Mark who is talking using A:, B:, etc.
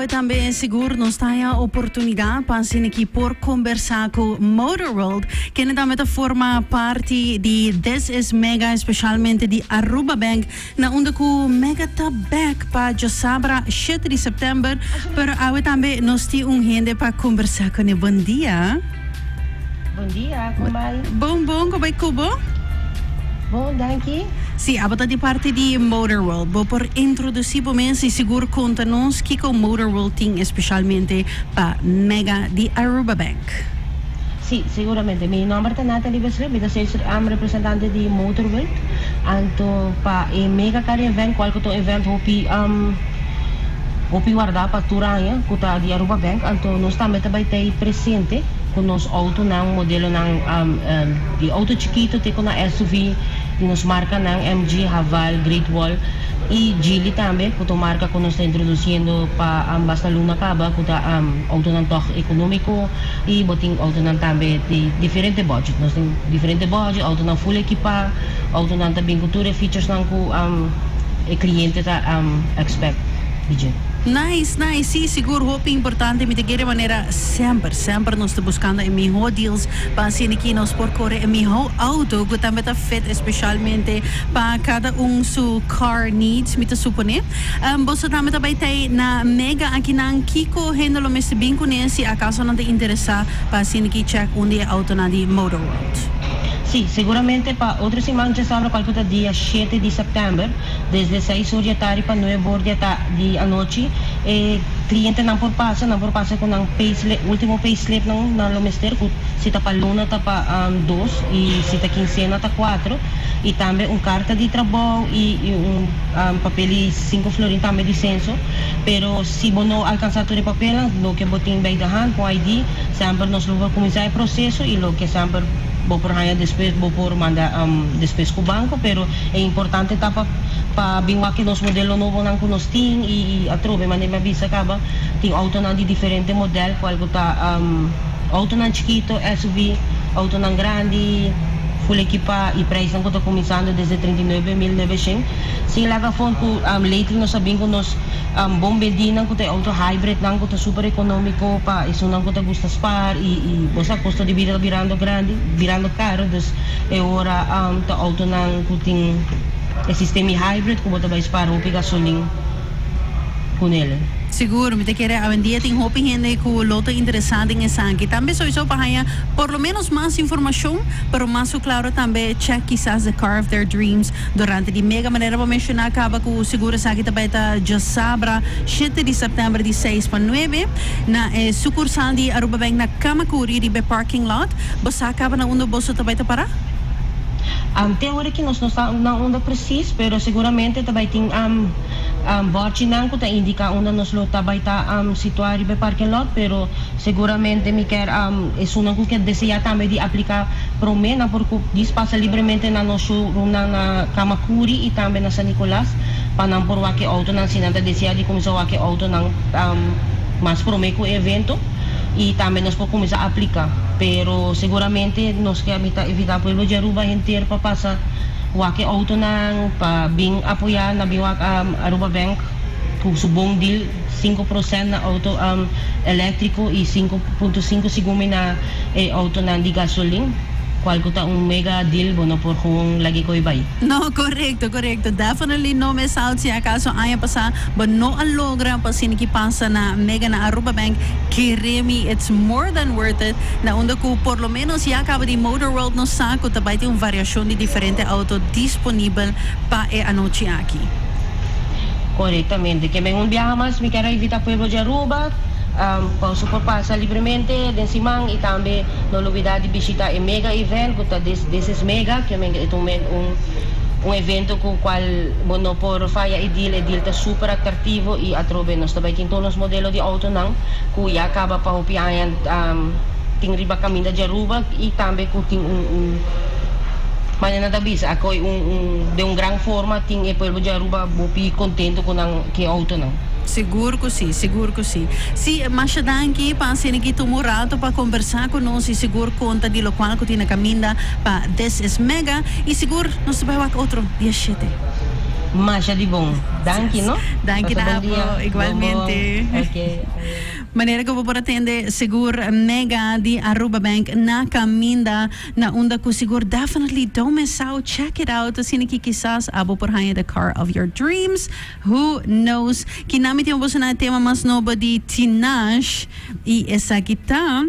A: Awe tambe sigur nos ta haya oportunidad pa asina ki por conversa cu Motor World, kende tambe ta forma parti di This is Mega, especialmente di Aruba Bank, na unda cu Mega ta back pa djasabra shete di september. Pero awe tambe nos tin un hende pa conversa cune. Bon dia.
B: Bon dia, con bai?
A: Bon bon, con bai cu bo?
B: Bon, danki.
A: Si, abo ta di parti di Motor World. Bo por introduci bo mes y sigur conta nos kico Motor World tin especialmente pa Mega di Aruba Bank.
B: Si, seguramente. Mi nomber ta Nathalie Besler, mi ta sales representante di Motor World. Anto pa e Mega Car Event, cual cu ta un event hopi hopi warda pa tur aña cu ta di Aruba Bank, anto nos tambe ta bay ta presente cu nos autonan, modelonan di auto chikito te cu na SUV di nos marcanan MG, Haval, Great Wall y Geely tambe cu ta un marca cu nos ta introduciendo pa basta luna caba cu ta autonan tog economico y bo tin autonan tambe di diferente budget. Nos tin diferente budget, autonan full equipa, autonan ta bin cu tur e featuresnan cu e cliente ta expect di dje.
A: Nice, nice, sí, sigur hopi importante, mi ta kere manera semper, semper nos ta buscando e miho deals pa asina ki nos por core e miho auto cu tambe ta fit especialmente pa cada un su car needs, mi ta supone. Boso tambe ta bay tey na Mega akinan, kico hende lo mester bin cune si acaso nan ta interesa pa asina ki check un di e autonan di Motorworld?
B: Sí, seguramente pa otro siman djasabra cual cu ta dia shete di september, Desde seis or di atardi pa nuebe or di di anochi e clientenan por pasa, nan por pasa cu nan payslip, ultimo payslip nan nan lo mester cu si ta pa luna ta pa dos y si ta quincena ta cuatro y tambe un carta di trabou y y un papel di cinco florin tambe di censo pero si bo no alcansa tur e papelnan loke bo tin bij de hand cu ID semper nos lo por cuminsa e proceso y loke semper bo por haya despues bo por manda despues cu banco pero E importante ta pa pa bin wak nos modelo nobonan ku nos tin i atrobe manera mi a bisa kaba tin outonan di diferente model kual ku ta outonan chikito, SUV, outonan grandi, full ekipá i preisnan ku ta kuminsando desde 39.900. Sin laga afó ku lately nos a bin ku nos bon bendinan ku ta e outo hybridnan ku ta super ekonómiko pa esunnan ku ta gusta spar i i bo sa kosto di bida ta birando grandi birando karo dus E ora ta autonan cu tin e sistema hybrid cu bo ta bay spara hopi gasolin cu nele.
A: Sigur, mi ta kere awendia tin hopi hende cu lo ta interesa den esaki. Tambe sowieso pa haya por lo menos mas informacion, pero mas cu claro tambe check kisas the car of their dreams durante di mega. Manera bo menciona caba cu sigur esaki ta bay ta djasabra shete di september di seis pa nuebe na e sucursal di Aruba Bank na Camacuri riba e parking lot. Bo sa caba na unda boso ta bay ta para?
B: Te ora ki nos no sa na unda precies, pero seguramente ta bay tin borchinan cu ta indica unda nos lo ta bay ta situa riba e parking lot, pero seguramente mi kier esunnan cu kier desea tambe di aplica prome nan por cu dis pasa libremente na nos showroomnan na Camacuri y tambe na San Nicolas pa nan por wak e autonan si nan ta desea di cuminsa wak e autonan mas prome cu e evento. y tambe nos por cuminsa aplica pero seguramente nos ke mi ta invita pueblo di Aruba henter pa pasa wak e autonan pa bin apoya na bin wak Aruba Bank cu su bon deal 5% na auto electrico y 5.5 segun mi na e autonan di gasolin cual cu ta un mega deal bo no por gewoon lag'e coy bay.
A: No, corecto, corecto. Definitely no miss out si acaso aña pasa bo no a logra pa asina ki pasa na Mega na Aruba Bank, kere mi it's more than worth it na unda cu por lo menos ya caba di Motor World nos sa cu ta bay tin un variacion di diferente auto disponibel pa e anochi aki.
B: Corectamente. Ke men un biaha mas mi kier a invita pueblo di Aruba pa su por pasa libremente den siman y tambe no lubida di bishita e mega event cu ta This is Mega ke men e ta un un evento cu cual bo no por faya e deal, e deal ta super atractivo y atrobe nos ta bay tin tur nos modelo di autonan cu ya caba pa hopi aña tin riba caminda di Aruba y tambe cu tin un un manera nan ta bisa akoy un un den un gran forma tin e pueblo di Aruba hopi contento cu nan cu e autonan.
A: Sigur cu si, sigur cu si. Si, masha danki pa asina ki tuma un rato pa conversa cu nos y sigur conta di locual cu tin na caminda pa This is Mega y sigur nos ta bay wak otro dia shete.
B: Masha di bon. Danki, no?
A: Danki
B: Pasa
A: na
B: bon dia.
A: abo, igualmente.
B: Bon, bon. Ok.
A: Manera cu bo por a tende, sigur Mega di Aruba Bank na caminda na unda cu sigur definitely don't miss out, check it out. Asina cu kisas abo por haya the car of your dreams. Who knows? Kinami tin bo na tema mas nobo di Tinashe y esaki ta.